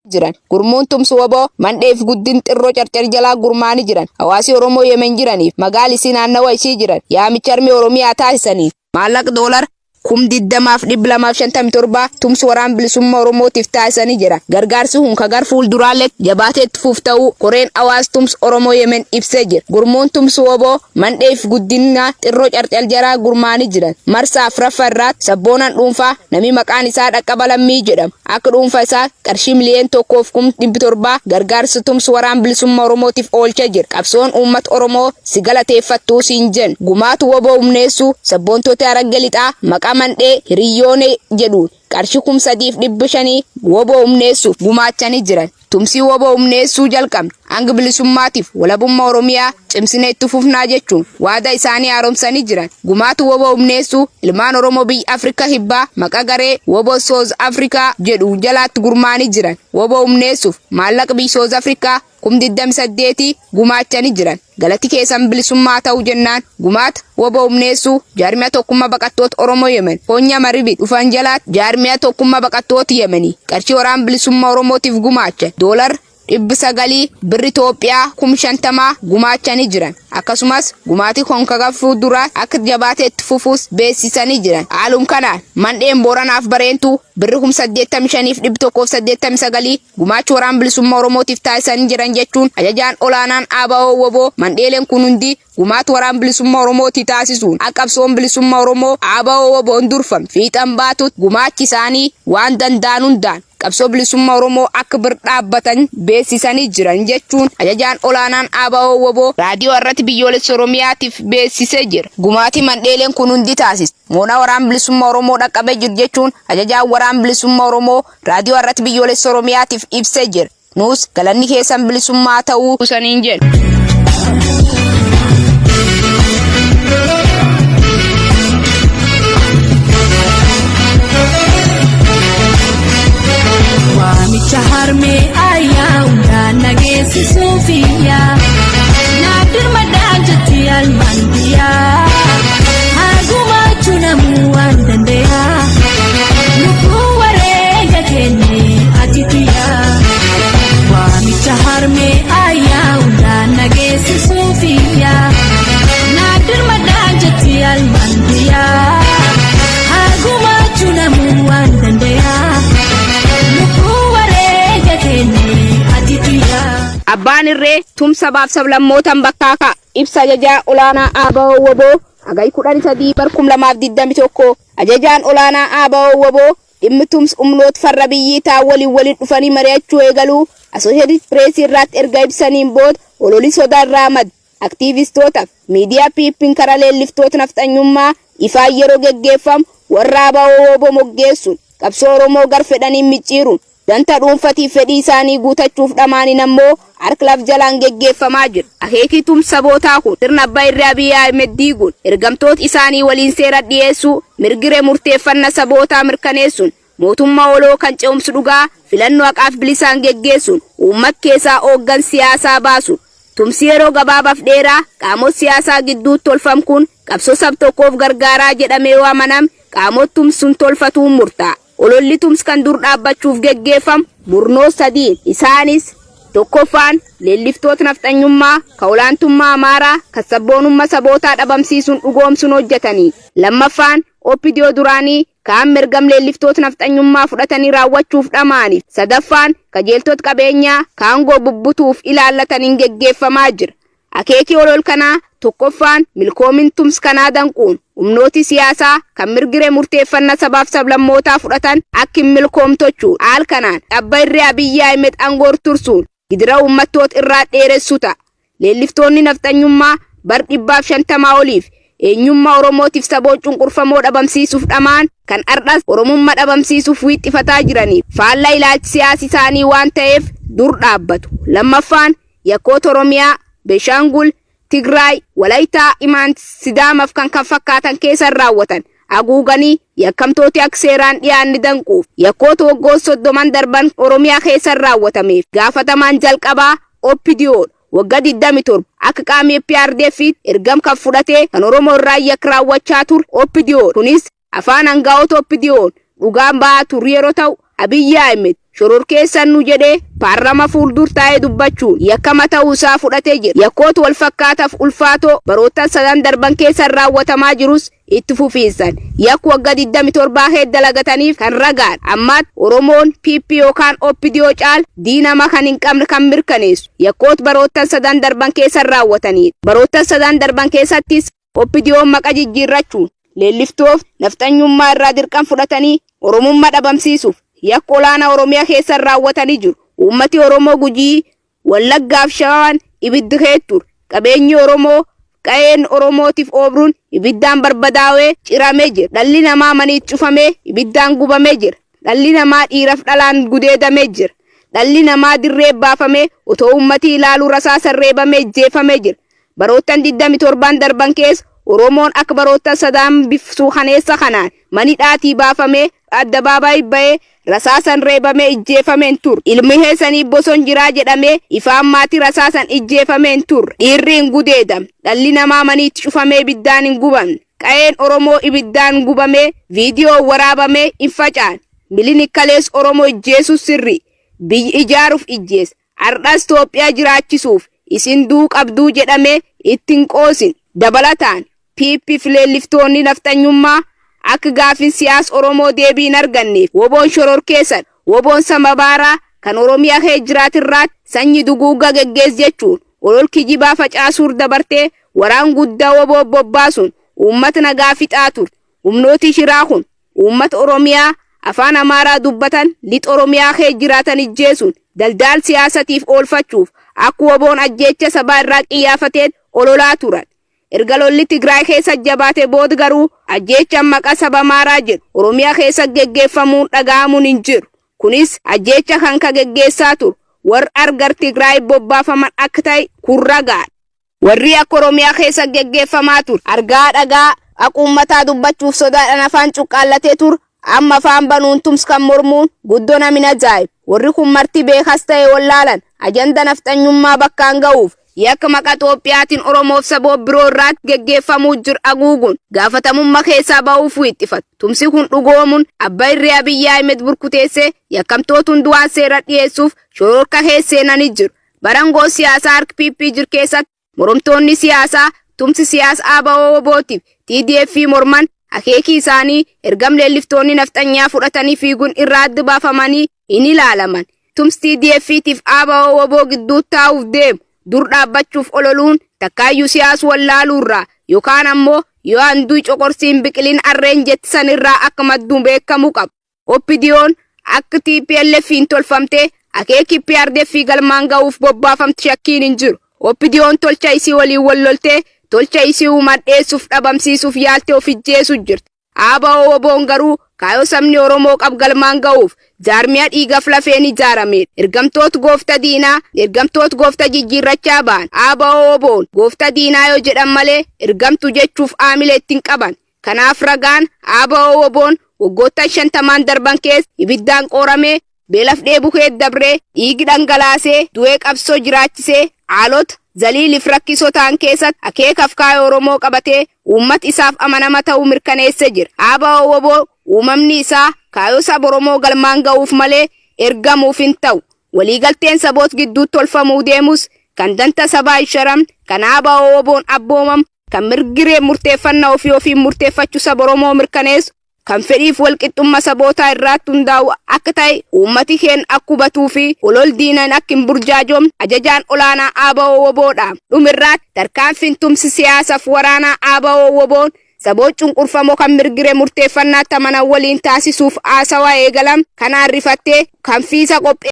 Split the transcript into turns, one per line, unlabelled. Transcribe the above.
Jiran. Gurmuun Tumsu wbo mandhee fi guddin xirroo carcar jalaa gurmaa'anii jiran. Hawaasi Oromoo Yemen jiraniif magaal isii naannawa isii jiran yaamicha armii Oromiyaa taasisaniin maallaqa doolara 20,257 tumsa waraan bilisumma Oromootiif taasisanii jiran. Gargaarsi kun ka gar fuulduraalletti jabaatee itti fuuf ta'uu koreen hawaas tumsa Oromoo Yemen ibsee jira. Gurmuun Tumsu wbo mandhee fi guddinna xirroo carcar jalaa gurmaa'anii jiran. Marsaa 4ffaa irraatti sabboonan dhuunfaa nami maqaan isaa Dhaqqaba Lammii jedhamu Akka dhuunfa isaa qarshii 1,700,000 gargaarsa tumsa waraan bilisumma Oromootiif oolchee jira. Qabsoon uummat Oromoo si galateeffattuu siin jenna. Gumaatu wbo humneessuu sabboontoti Haragge Lixaa maqaa mandhee Hiriyyoone jedhuun qarshii 3,500 wbo humneessuuf gumaachanii jiran. Tumsii wbo humneessuu jalqabne hanga bilisummaatiif walabumma Oromiyaa cimsinee itti fufnaa jechuun waada isaanii haaromsanii jiran. Gumaatu wbo humneessuu ilmaan Oromoo biyya Afrika Kibbaa maqa garee wbo South Africa jedhu jalaatti gurmaa'anii jiran wbo humneessuuf maallaqa biyya South Africa 28,000 gumaachanii jiran. Galati keesan bilisummaa haa ta'u jennaan gumaata wbo humneessuu jaarmiya tokkumma baqattoota Oromoo Yemen konya Maribi dhufan jalaatti jaarmiya tokkumma baqattoota Yemenii qarshii waraan bilisumma Oromootiif gumaachan doolara 900 birri Itoophiyaa 50,000 gumaachanii jiran. Akkasumas gumaati kun ka gara fuulduraa akka jabaatee itti fufuus beeksisanii jiran. Haalum kanaan mandheen Booranaaf Bareentuu birri 85,189 gumaacha waraan bilisumma Oromootiif taasisanii jiran jechuun ajajaan olaanaan ABO-WBO mandheeleen kun hundi gumaata waraan bilisumma Oromootii taasisuun akka qabsoon bilisumma Oromoo ABO-WBOn durfame fiixan baatut gumaachi isaanii waan danda'an hundaan qabsoo bilisumma Oromoo akka bir dhaabbatan beeksisanii jiran jechuun ajajaan olaanaan ABO-WBO raadiyoo Arrati Biyyoolessa Oromiyaatiif beeksisee jira. Gumaati mandheeleen kun hundi taasise moonaa waraan bilisumma Oromoo dhaqqabee jiru jechuun ajajaan waraan bilisumma Oromoo Raadiyoo Arrati Biyyoolessa Oromiyaatiif ibsee jira. Nuus galanni keessan bilisummaa haa ta'uu isaniin jenna.
Waamicha harmee ayyaa hundaan nageessisuuf iyyaa. Naaf dirmadhaan jetti almaan biyyaa. Haa gumaachuu namuu waan dandeeyaa. Lubbuu wareega kenne ati tiyyaa. Waamicha harmee ayyaa hundaan nageessisuuf iyyaa. Naaf dirmadhaan jetti almaan biyyaa. Haa gumaachuu namuu waan dandeeyaa. Lubbuu wareega kenne ati tiyyaa.
Abbaan Irree tumsa sabaaf sablammootan bakkaa ka'a. Ibsa Ajajaa Olaanaa ABO-WBO Hagayy 13 bar 2021 Ajajaan Olaanaa ABO-WBO dhimmi tumsa humnoota farra biyyii ta'an waliin waliin dhufanii mari'achuu eegaluu Associated Press irraatti erga ibsaniin booda ololi soda irraa madde aktiivistootaaf miidiyaa PPn karaa leelliftoota nafxanyummaa ifaan yeroo geggeeffamu warra ABO-WBO moggeessuun qabsoo Oromoo gar fedhaniin micciiruun Danta dhuunfatiif fedhii isaanii guutachuuf dhamaanin ammoo hark laf jalaan geggeeffamaa jira. Akeeki tumsa sabootaa kun sirna abba irree Abiy Ahmed diiguun ergamtoota isaanii waliin seerat dhiyeessuu, mirgi hiree murteeffanna sabootaa mirkaneessuun, mootumma waloo kan ce'umsi dhugaa, filannoo haqaaf bilisaan geggeessuun uummat keessaa ooggan siyaasaa baasuun, Tumsi yeroo gabaabaf dheeraa qaamot siyaasaa gidduutt tolfam kun qabsoo sab tokkoof gargaaraa jedhamee yoo amaname qaamot tums sun tolfatuun murtaa'a. Ololli tums kan dur dhaabbachuuf geggeeffamu murnoot sadiin. Isaanis, Tokkoffaan, leelliftoot nafxanyummaa ka olaantummaa Amaaraa kan sabboonumma sabootaa dhabamsiisuun dhugoomsuun hojjataniin. Lammaffaan, OPDO duraanii ka amma ergam leelliftoot nafxanyummaa fudhatanii raawwachuuf dhama'aniif. Sadaffaan, kajeeltot qabeenyaa ka aangoo bubbutuuf ilaallataniin geggeeffamaa jira. Akeeki olol kanaa tokkoffaan milkoomin tums kanaa danquun humnooti siyaasaa kan mirg hiree murteeffanna sabaaf sablammootaa fudhatan akk hin milkoom tochuudha. Haal kanaan abba irree Abiyyi Ahimed angoor tursuun gidira uummattoot irraat dheeressu ta'a. Leelliftoonni nafxanyummaa bar dhibbaaf shantamaa oliif eenyumma Oromootif saboot cunqurfamoo dhabamsiisuuf dhama'an kan ardhas Oromumma dhabamsiisuuf wiixxifataa jiraniif faalla ilaalch siyaas isaanii waan ta'eef dur dhaabbatu. Lammaffaan yakkoota Oromiyaa, Benshaangul, Tigraay, Walaytaa, Imaant, Sidaamaf kkf keessan raawwatan haguuganii yakkamtooti akka seeraan dhiyaanne danquuf yakkoota waggoota soddoman darban Oromiyaa keessan raawwatameef gaafatamaan jalqabaa OPDO dha. Wagga 27 akka qaama EPRDF'tti ergam kan fudhatee kan Oromoo irraa yakk raawwachaa ture OPDO dha. Kunis afaan angaa'ota OPDOn dhugaan ba'aa ture yeroo ta'u, Abiyyi Ahimed Shororkeessan nu jedhee paarlama fuuldur taa'ee dubbachuun yakkama ta'uu isaa fudhatee jira. Yakkoota walfakkaataaf ulfaatoo baroottan sadan darban keessan raawwatamaa jirus itti fufiinsan yakka wagga 27 keessa dalagataniif kan ragaadha. Ammaatti Oromoon PP yookaan OPDO caal diinama kan hin qabne kan mirkaneessu yakkoota baroottan sadan darban keessan raawwatanidha. Baroottan sadan darban keessattis OPDO'n maqa jijjiirrachuun leelliftoof nafxanyummaa irraa dirqam fudhatanii Oromummaa dhabamsiisuuf yakka olaanaa Oromiyaa keessan raawwatanii jiru. Uummati Oromoo Gujii, Wallaggaaf Shawaan ibiddi keettur. Qabeenyi Oromoo qa'een Oromootiif oobruun ibiddaan barbadaawee ciramee jira. Dhalli namaa maniit cufamee ibiddaan gubamee jira. Dhalli namaa dhiiraf dhalaan gudeedamee jira. Dhalli namaa dirree baafamee otoo uummatii ilaaluu rasaasan reebamee ijjeefamee jira. Baroottan 27 darban keessa Oromoon akka baroottan sadaan bifsuu kaneessa kanaan mani dhaatii baafamee addabaabaayii bahee rasaasan reebamee ijjeefamee hin turre. Ilmi heessanii boson jiraa jedhamee ifaan maatii rasaasan ijjeefamee hin turre. Dhiirri hin gudeedamne. Dhalli namaa maniitti cufamee ibiddaan hin gubamne. Qa'een Oromoo ibiddaan gubamee viidiyoo waraabamee hin facaan. Milinik kalees Oromoo ijjeesus sirri. Biyyi ijaaruuf ijjeessa. Har'as Itoophiyaa jiraachisuuf isin duu qabduu jedhamee ittiin qoosin. Dabalataan PP fi leelliftoonni nafxanyummaa akka gaafin siyaasa Oromoo deebii hin arganneef woboon shororkeessan, woboon samabaaraa kan Oromiyaa kee jiraatirraatti sanyi duguugga geggees jechuun olol kijibaa facaasuur dabartee waraan guddaa woboo bobbaasuun uummata nagaa fixaa turte. Humnooti shiraa kun uummata Oromiyaa afaan Amaaraa dubbatan lixa Oromiyaa kee jiraatan ijjeesuun daldaal siyaasatiif oolfachuuf akka woboon ajjeecha sabaa irraa qiyyaafateen ololaa turan. Erga lolli Tigraay keessa jabaate booda garuu ajjeechaan maqaa saba Amaaraa jedhu Oromiyaa keessa geggeeffamuun dhaga'amuun hin jiru. Kunis ajjeecha kan ka geggeessaa turu warra argar Tigraay bobbaafaman akka ta'e kun ragaadha. Warri akka Oromiyaa keessa geggeeffamaa ture argaa dhagaa akka uummataa dubbachuuf sodaadhaan afaan cuqqaallatee ture amma afaan banuun tums kan mormuun guddoo namni ajaa'iba. Warri kun marti beekas ta'e wallaalan ajanda nafxanyummaa bakkaan ga'uuf yakka maqaa Itoophiyaatiin Oromoof saboo biroo irraatti geggeeffamuu jiru haguuguun gaafatamummaa keessaa ba'uuf wixxifatu. Tumsi kun dhugoomuun abbaa irree Abiyyi Ahmed burkuteessee yakkamtoota hundumaan seera dhiyeessuuf shororka keesseenanii jiru. Barangoo siyaasaa harka PP jiru keessatti moromtoonni siyaasaa tumsi siyaasaa ABO WBOtiif TDF morman akeekii isaanii ergam leelliftoonni nafxanyaa fudhatanii fiiguun irraa adda baafamanii hin ilaalaman. Tumsi TDF-tiif ABO WBO gidduu taa'uuf deemu dur dhaabbachuuf ololuun takkaayyuu siyaasa wallaaluurraa yookaan ammoo yoo handuu coqorsiin biqilin arreen jettisan irraa akka madduun beekamuu qaba. OPDO'n akka TPLF hin tolfamtee akeekii PRDF galmaan ga'uuf bobbaafamti shakkiin hin jiru. OPDO'n tolcha isii waliin walloltee tolcha isii uumadheessuuf dhabamsiisuuf yaaltee of ijjeesu jirti. ABO WBO'n garuu kaayoo sabni Oromoo qab galmaan ga'uuf jaarmiyaa dhiigaf lafeen ijaaramedha. Ergamtoota goofta diinaa, ergamtoota goofta jijjiirrachaa ba'an. ABO WBO'n goofta diinaa yoo jedhan malee ergamtu jechuuf aamila ittiin qaban. Kanaaf ragaan ABO WBO'n waggoottan 50 darban keessa ibiddaan qooramee beelaf dheebuu kee dabree dhiigi dhangalaasee du'ee qabsoo jiraachisee haalota zaliiliif rakkisoo ta'an keessatti akeekaaf kaayoo Oromoo qabatee uummata isaaf amanama ta'uu mirkaneessee jira. ABO WBO uumamni isaa kaayoo saba Oromoo galmaan ga'uuf malee ergamuuf hin ta'u. Waliigalteen saboota gidduutti tolfamuu deemus kan danta sabaa hin sharamne, kan ABO WBO'n abboomam, kan mirgiree murteeffannaa ofii ofiin murteeffachuu saba Oromoo mirkaneessu, kan fedhiif walqixxummaa sabootaa irratti hundaa'u akka ta'e uummati keenya akka hubatuu fi olol diinan akka hin burjaajoomne ajajaan olaanaa ABO WBOdha. Dhumirraatti tarkaanfiin tumsi siyaasaaf waraanaa ABO WBO'n saboota cunqurfamoo kan mirgiree murteeffannaatti amanan waliin taasisuuf haasawaa eegalam kanaan rifattee kan fiisa qophee.